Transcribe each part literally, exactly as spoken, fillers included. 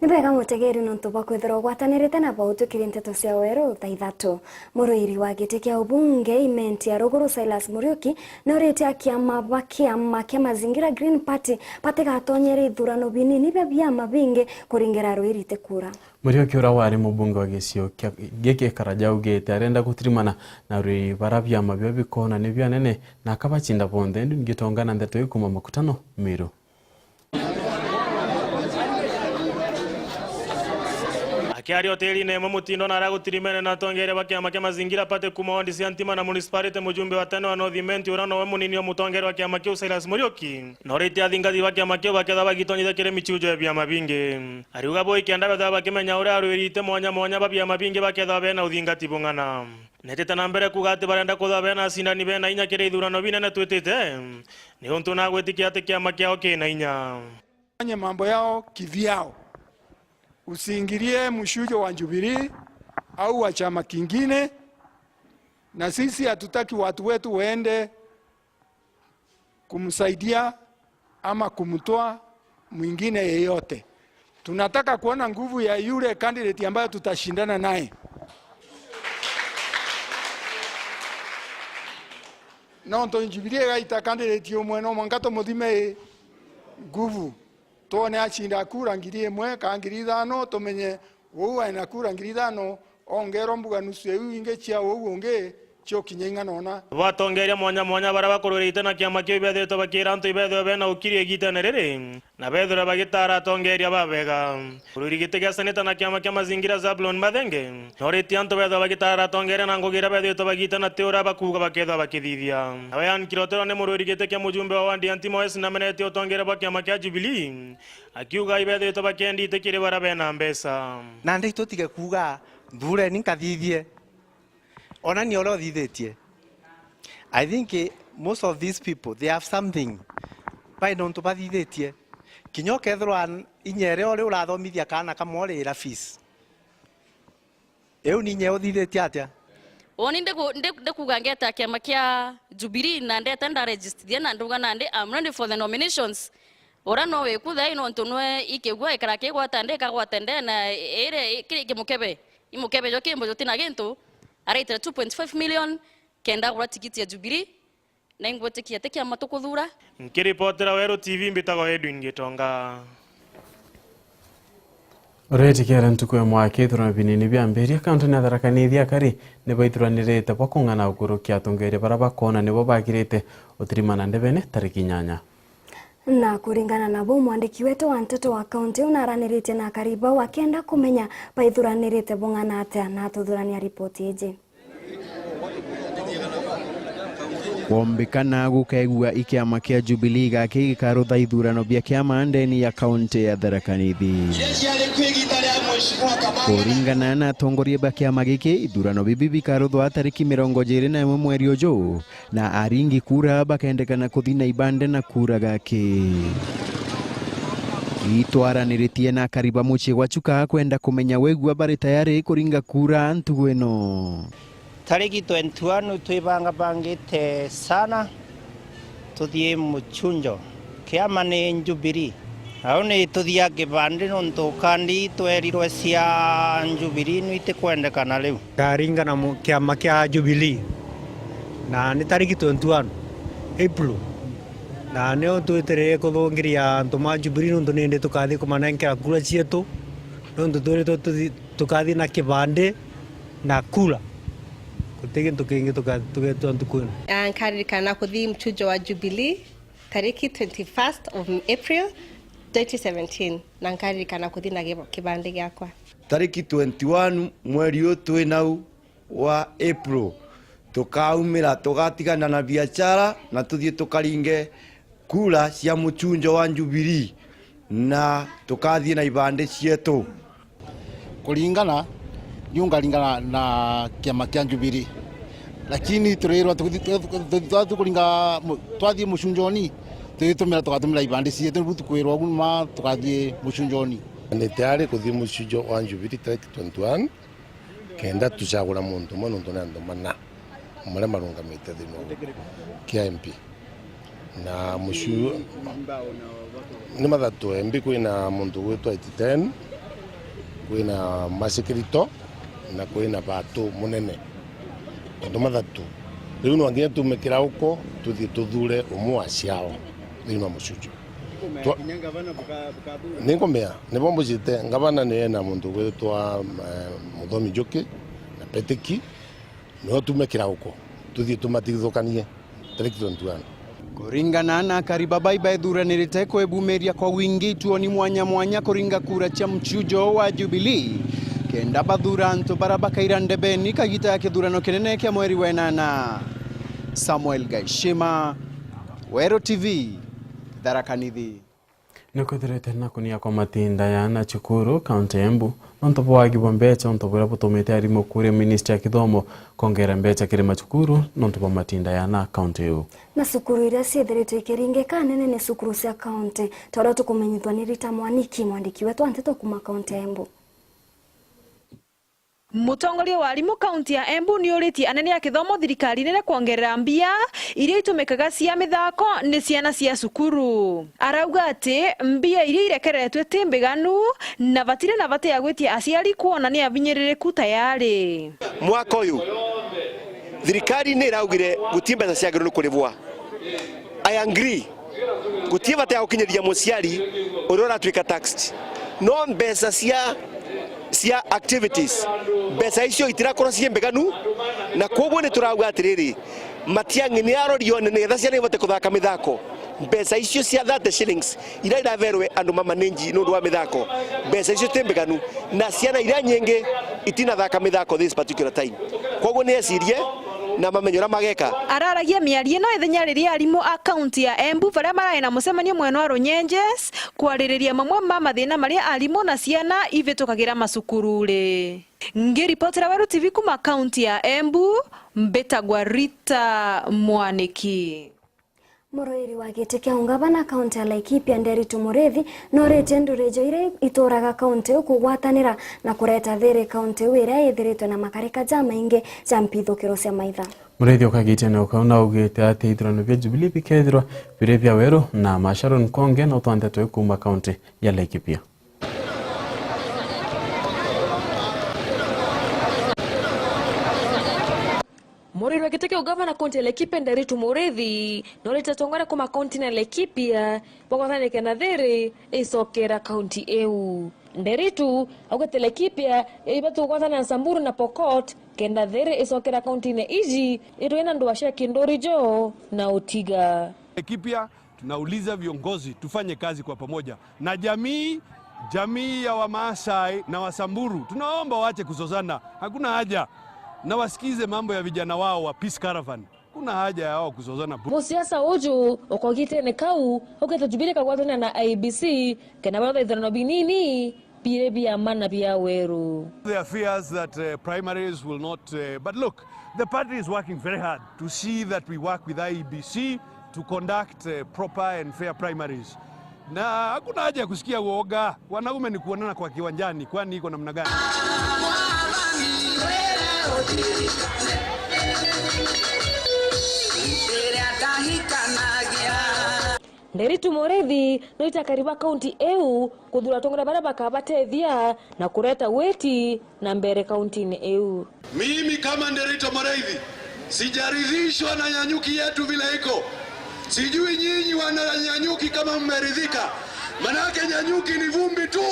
Ni bwega mutegeri nontu bwa kwithirwa ugwatanirite na bau tukiri nteto cia weru thaa ithatu. Muruiri wa giti kia ubunge Imenti ya Ruguru Silas Muriuki noritie akiama ba kiama kia Mazingira Green Party batigatonyere ithurano binini bia biama bingi kuringira ruirite kura. Muriuki uria wari mubunge wa gicio kia giki Karaja augite arenda gutirimana na ruiri bara biama bio bikona ni bianene na akabacinda bonthe. Ndungitongana ndeto ii kuma Makutano Miru. Akiaria hotelini imwe mutindo na aria gutirimene na atongeria ba kiama kia Mazingira Party kuma wandi cia Ntima na municipality, mujumbe wa tene wa North Imenti uria nowe munini wa mutongeria wa kiama kiu Silas Muriuki noritie athingati ba kiama kiu bakethwa bagitonyithia kiri michujo ya biama bingi. Ariuga bo ikenda bethwa bakimenya uria arwirite mwanya mwanya ba biama bingi bakethwa bena uthingati bung'ana. Netete na mbere kuuga ati barenda kwithwa bena acindani bena inya kiri ithurano binene twitite, niuntu nagwitikia ati kiama kiao kina inya. Fanye mambo yao kivyao. Usiingilie mshujo wa Jubilee au wa chama kingine, na sisi hatutaki watu wetu waende kumsaidia ama kumtoa mwingine yeyote. Tunataka kuona nguvu ya yule candidate ambayo tutashindana naye. Nontu Jubilee igaita candidate umwe, no mwanka tumuthime i nguvu. Twone acinda kura ngiri imwe kana ngiri ithano, tumenye uu aina kura ngiri ithano, ongerwa mbuga nusu ya iu ingi cia uu ungi, ciokinya ing'ana ona. Bo atongeria mwanya mwanya baria bakurwirite na kiama kiu ibethirite bakiira antu ibethirwe bena ukiri igitene riri, na bethirwe bagitaara atongeria babega. Kurwiri giti gia seneta na kiama kia Mazingira Zablon Mathenge, noritie antu bethirwe bagitaara atongeria na ngugi iria bethirite bagitana ti uria bakuuga bakethirwa bakithithia. Nawe Ann Kirotero ni murwiri giti kia mujumbe wa wandi ya Ntima West namenetie utongeria bwa kiama kia Jubilee, akiuga ibethirite bakiendi iti kiri baria bena mbeca. Nandi tutige kuuga, "Nthureni nkathithie." Onani uria uthithitie. I think, eh, most of these people, they have something. Bai nontu bathithitie. Kinya ukethirwa n-, inya iria uri urathomithia kaana kamwe urira fees. Iu ni inya uthithitie atia? Uuni ndiku-, ndi-, ndikuga ngeta kiama kia Jubilee na ndeta ndaregistithia na nduga nandi, "I'm ready for the nominations." Uria no wikutha i nontu nwe ikigua ikara kigwata nde kagwata nde na ire kiri kimukebe. Imukebe jo kimbo jutina gintu, araitire two point five million kenda agura tikiti ya Jubilee, na ingwitikia ti kiama tukuthura. Nkiripotera Weru T V, mbitagwa Edwin Gitonga. Uretikere ntuku ya mwaki ithurano binini biambiria, kaunti ya Tharaka Nithi akari ni baithuranirite bwa kung'ana gukurukia atongeria baria bakona nibo bagirite utirimana ndebene tariki inyanya. Na kuringana na buu, mwandiki wetu wa nteto wa kaunti iu naranirite na akari bau akenda kumenya baithuranirite bung'ana atia, na atuthurania ripoti iji. Kwombikana gukeegua i kiama kia Jubilee gaki gikarutha ithurano bia kiama ndeni ya kaunti ya Tharaka Nithi. Kuringana na atongoria ba kiama giki, ithurano bibi bikaruthwa tariki mirongo jiri na imwe mweri uju, na aringi kura bakendekana kuthi na ibande na kura gaki. Itwaraniritie na akari ba mucii gwa Chuka kwenda kumenya wegua bari tayari kuringa kura ntugu ino. Tariki twenty-one twibangabangite sana tuthii muchunjo. Kiama ni Jubilee. Au ni tuthia kibandi nontu kandi twerirwe cia Jubilee nu itikwendekana riu. Karingana mu-, kiama kia Jubilee. Na ni tariki twenty-one April. Na nio twitire kuthungiria antu ma Jubilee nontu nindi tukathi kumanenkera kura cietu. Nontu twiritwe tuthi-, tukathi na kibandi na kura. Guti gintu kingi tuka-, tugetwa ntuku ino. Ah, nkaririkana kuthi mchujo wa Jubilee tariki twenty-first of April twenty seventeen, na nkaririkana kuthi na gibo-, kibandi giakwa. Tariki twenty-one mweri uyu twi nau wa April, tukaumira, tugatigana na biachara na tuthii tukaringe kura cia muchunjo wa Jubilee, na tukathii na ibandi cietu. Kuringana, niu ngaringana na kiama kia Jubilee. Lakini turirwa tuthi-, tuthi-, tuthi-, tuthi kuringa mu-, twathii muchunjoni, twitumira, tugatumira ibandi cietu, nibu tukwirwa ugu ma tukathii muchunjoni. Ni tayari kuthii muchunjo wa Jubilee tariki twenty-one. Kenda tucagura muntu umwe nontu ni antu mana maria marungamite thiini wa kia M P. Na mucu ni mathatu, M P kwina muntu ugwitwa Etienne, Kwina Masikirito na kwina Batu Munene. Antu mathatu. Riu no nginya tuume kirauko tuthii tuthure umwe wa ciao thiini wa mucii uju. Twa- Ninkumea, nibo mbujite, ngavana ni ena muntu gwitwa, eh, Muthomi Njuki na Petiki, nio tuume kirauko tuthii tumatigithukanie tariki twenty one. Kuringana na akari baba ibaithuranirite kwibumiria kwa wingi ituoni mwanya mwanya kuringa kura cia mchujo wa Jubilee, kenda bathura antu bara bakaira ndebeni kagita ya kithurano kinene kia mweri wa enana. Samuel Gaishima, Weru T V, Tharaka Nithi. Nikwithirite na kunia kwa matinda ya ana cukuru kaunti ya Embu nontu bwa wagi bwa mbeca, untu buria butumite arimu kuria ministry ya kithomo kongera mbeca kiri macukuru nontu bwa matinda ya ana kaunti iu. Na cukuru iria ciithiritwe ikiringika nene ni cukuru cia kaunti, ta uria tukumenyithwa ni Rita Mwaniki, mwandiki wetu wa nteto kuuma kaunti ya Embu. Mutongoria wa arimu kaunti ya Embu niuritie anene a kithomo thirikarine ria kwongerera mbia iria itumikaga cia mithako ni ciana cia cukuru. Arauga ati mbia iria irekeretwe ti mbiganu na batiri na bata ya gwitia aciari kwona ni abinyiririku tayari. Mwaka uyu, thirikari ni iraugire guti mbeca ciagirwe ni kurivwa. I agree. Guti bata ya gukinyiriria muciari uria uratuika taxed. No mbeca cia, cia activities, mbeca icio itirakorwo cii mbiganu, na kwoguo ni turauga atiriri, Matiang'i ni arori one nigetha ciana ibote kuthaka mithako. Mbeca icio cia thirty shillings iria iraverwe andu ma manage nundu wa mithako, mbeca icio ti mbiganu, na ciana iria nyingi itinathaka mithako this particular time. Kwoguo ni ecirie na mamenye uria mageka. Araragia miario ino ithenya riria arimu a kaunti ya Embu baria marai na mucemanio mwena wa Runyenjes kwaririria mamwe ma mathina maria arimu na ciana ivitukagira macukururi. Ngiripotera Weru T V kuma kaunti ya Embu, mbitagwa Rita Mwaniki. Muruiri wa giti kia ungavana kaunti ya Laikipia, Nderitu Muriithi, noritie nduri ijo iria ituraga kaunti iu kugwatanira na kureta thiri kaunti iu iria ithiritwe na makarika jamaingi ja mpithukiro cia maitha. Muriithi ukagitia na ukau na augite ati ithurano bia Jubilee bikethirwa biri bia Weru na ma Sharon Konge no twanthetwe kuuma kaunti ya Laikipia. Muruiri wa giti kia ugavana kaunti ya Laikipia, Nderitu Muriithi, norite atongoria kuma kaunti ya Laikipia bagwatanire kenda thiri icokera kaunti iu. Nderitu augite Laikipia ibati kugwatana na Samburu na Pokot kenda thiri icokera kauntine iji itwina ndua cia kinduri jo na utiga. Laikipia, tunauliza viongozi tufanye kazi kwa pamoja na jamii, jamii ya Wamaasai na Wasamburu. Tunaomba waache kuzozana, hakuna haja, na wasikize mambo ya vijana wao wa Peace Caravan. Kuna haja ya wao kuzozana bu- Musiasa uju uko gitene kau augite Jubilee ikagwatania na I E B C kenda bathithirano binini biri bia mana bia Weru. There are fears that, uh, primaries will not, uh, but look, the party is working very hard to see that we work with I E B C to conduct, uh, proper and fair primaries. Na hakuna haja ya kusikia uoga. Wanaume ni kuonana kwa kiwanjani, kwani iko namna gani? Nderitu Muriithi noite akari ba kaunti iu kuthura atongoria baria bakabatethia na kureta witi na mbere kauntine iu. Mimi kama Nderitu Muriithi, sijaridhishwa na Nyanyuki yetu vile iko. Sijui nyinyi wana Nyanyuki kama mmeridhika. Manake Nyanyuki ni vumbi tu.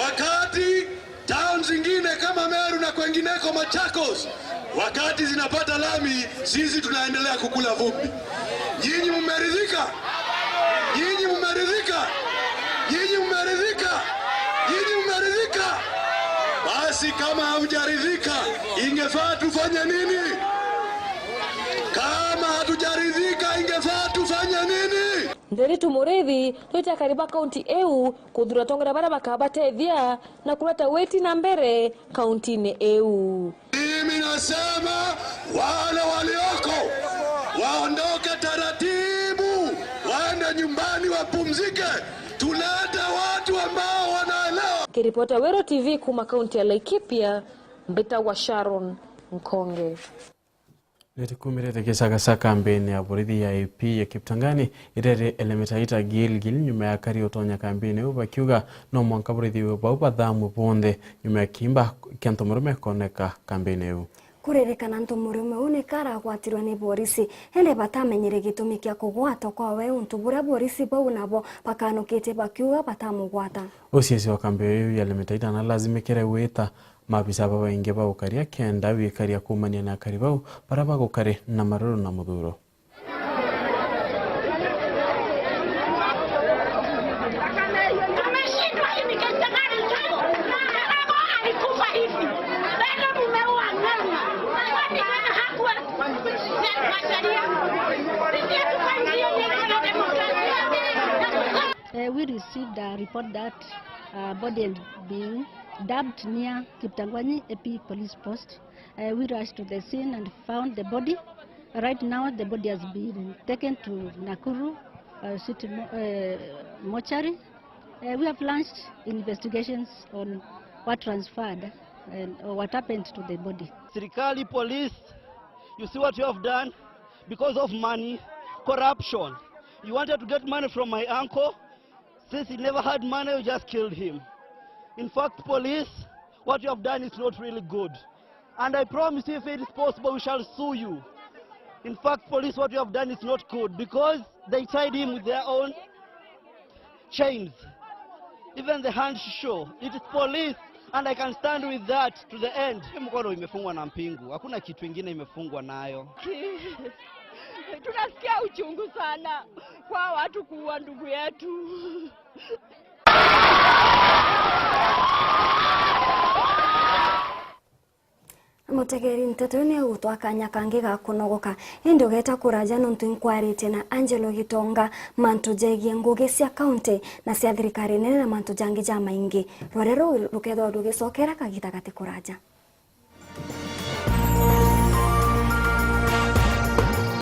Wakati town zingine kama Meru na kwengineko, Machakos, wakati zinapata lami, sisi tunaendelea kukula vumbi. Nyinyi mmeridhika? Nyinyi mmeridhika? Nyinyi mmeridhika? Nyinyi mmeridhika? Basi kama hamjaridhika, ingefaa tufanye nini? Kama hatujaridhika, ingefaa tufanye nini? Nderitu Muriithi noite akari ba kaunti iu kuthura atongoria baria bakabatethia na kureta witi na mbere kauntine iu. Mimi nasema wale walioko waondoke taratibu, waende nyumbani wapumzike. Tulete watu ambao wanaelewa. Kiripota Weru T V kuma kaunti ya Laikipia, mbitagwa Sharon Nkonge. Nitukumirite gicaga cia kambini ya borithi ya A P ya Kiptangani, iria iri Elementaita Gilgil, nyuma ya akari utonya kambini iu, bakiuga no mwanka borithi bau bathamwe bonthe, nyuma ya kiimba kia ntomurume kwoneka kambini iu. Kuririkana ntomurume uu nika aragwatirwe ni borisi, indi batamenyire gitumi kia kugwatwa kwawe, untu buria borisi bau nabo bakanukitie bakiuga batamugwata. Uciaci wa kambini iu ya Elementaita nalazimikire gwita maabisa babaingi ba ukaria kenda wikaria kuumania na akari bau baria bagukari na maruru na muthuro. Ameshindwa hivi katika gari tu. Alikufa hivi. Bado mumeua mama. Kwani mama hakuwa kwa sheria? Sisi hatupangie nini na demokrasia? Uh, we received a report that, uh, body had been dumped near Kiptangwanyi A P police post. Uh, we rushed to the scene and found the body. Right now, the body has been taken to Nakuru, uh, city mo-, uh, mortuary. Uh, we have launched investigations on what transpired and, or what happened to the body. Sirikali, police, you see what you have done because of money, corruption. You wanted to get money from my uncle. Since he never had money, you just killed him. In fact, police, what you have done is not really good. And I promise you, if it is possible, we shall sue you. In fact, police, what you have done is not good because they tied him with their own chains. Even the hand show, it is police, and I can stand with that to the end. Hii mkono imefungwa na mpingu, hakuna kitu ingine imefungwa nayo. Tunasikia uchungu sana kwa watu kuua ndugu yetu. Mutegeri, nteto iu ni igutwa kanya kangi ga kunogoka, indi ugeeta kuraja nontu inkwaritie na Angelo Gitonga mantu jegie ngugi cia kaunti na cia thirikari nene na mantu jangi jamaingi. Rware ruu rukethirwa rugicokera kagita gati kuraja.